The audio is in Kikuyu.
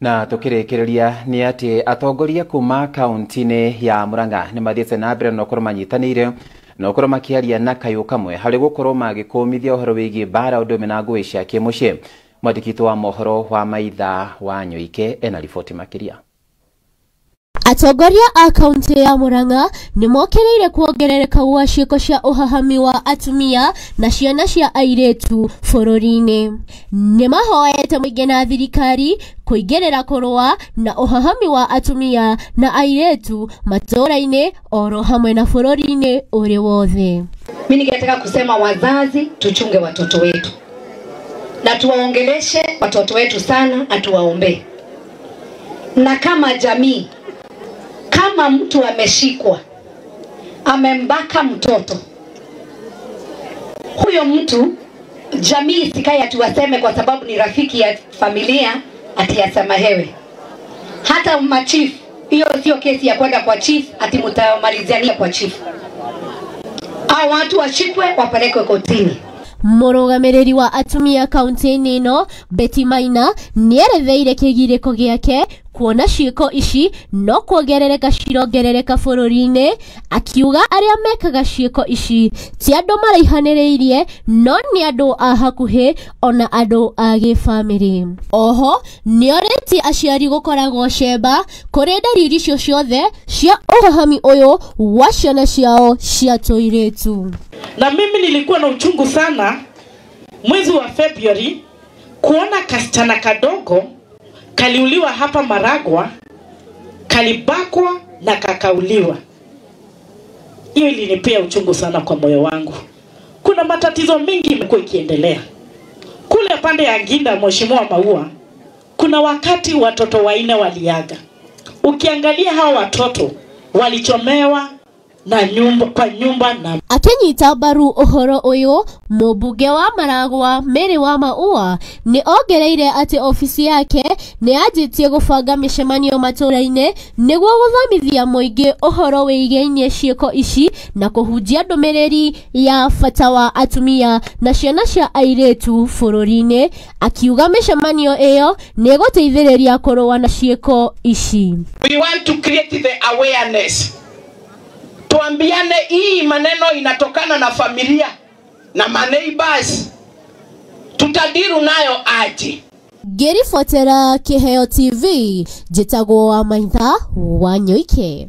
Na tukirikiria ni ati atongoria kuma kaunti-ini ya Murang'a ni mathiete na mbere na gukorwo manyitanĩire na gukorwo makiaria na kayũ kamwe harĩ gukorwo magĩkũmithia ũhoro wĩgiĩ mbara ũndũ ũmwe na ngũĩ cia kĩmũciĩ. Mwandĩki wa mohoro wa Maitha wa Nyoike ena riboti makĩria. Atongoria a kaunti ya Murang'a nĩ mokereire kuongerereka gwa ciĩko cia ũhahami wa atumia na ciana cia airĩtu bũrũri-inĩ. Nĩ mahoete mũingĩ na thirikari kũingĩrĩra kũrũa na ũhahami wa atumia na airĩtu matũũra-inĩ oro hamwe na bũrũri-inĩ ũrĩ wothe. Mimi ningetaka kusema wazazi, tuchunge watoto wetu na tuwaongeleshe watoto wetu sana na tuwaombee. Na kama jamii, kama mtu ameshikwa amembaka mtoto, huyo mtu jamii isikae atuwaseme kwa sababu ni rafiki ya familia ati asamehewe. Hata machief, hiyo sio kesi ya kwenda kwa chief ati mtamaliziania kwa chief. Hao watu washikwe wapelekwe kotini. Mũrũgamĩrĩri wa atumia kaunti-inĩ ĩno Betty Maina nĩeretheire kĩgirĩko gĩake kuona ciĩko ici no kuongerereka cirongerereka bũrũri-inĩ, akiuga arĩa mekaga ciĩko ici ti andũ maraihanĩrĩirie no nĩ andũ a hakuhĩ ona andũ a gĩbamĩrĩ. Oho nĩorĩtie aciari gũkoragwo cemba kũrĩ ndariri icio ciothe cia ũhahami ũyũ wa ciana ciao cia tũirĩtu. Na mimi nilikuwa na uchungu sana mwezi wa February kuona kasichana kadogo kaliuliwa hapa Maragwa, kalibakwa na kakauliwa. Hiyo ilinipea uchungu sana kwa moyo wangu. Kuna matatizo mingi imekuwa ikiendelea. Kule pande ya Nginda, Mheshimiwa Maua, kuna wakati watoto 4 waliaga. Ukiangalia hawa watoto walichomewa na nyumba kwa nyumba na Akinyita mbaru ũhoro ũyũ, mũmbunge wa Maragwa Mary wa Maua nĩ ongereire atĩ obici yake nĩ yanjĩtie gũbanga mĩcemanio matũũra-inĩ nĩguo gũthomithia mũingĩ ũhoro wĩgiĩ ciĩko ici na kũhunjia ndũmĩrĩri ya bata wa atumia na ciana cia airĩtu bũrũri-inĩ, akiuga mĩcemanio ĩyo nĩ ĩgũteithĩrĩria kũrũa na ciĩko ici. We want to create the awareness. Tuambiane hii maneno inatokana na familia na maneighbors, tutadiru nayo aje. Ngĩribotera Kĩheo TV, njĩtagwo wa Maitha wa Nyoike.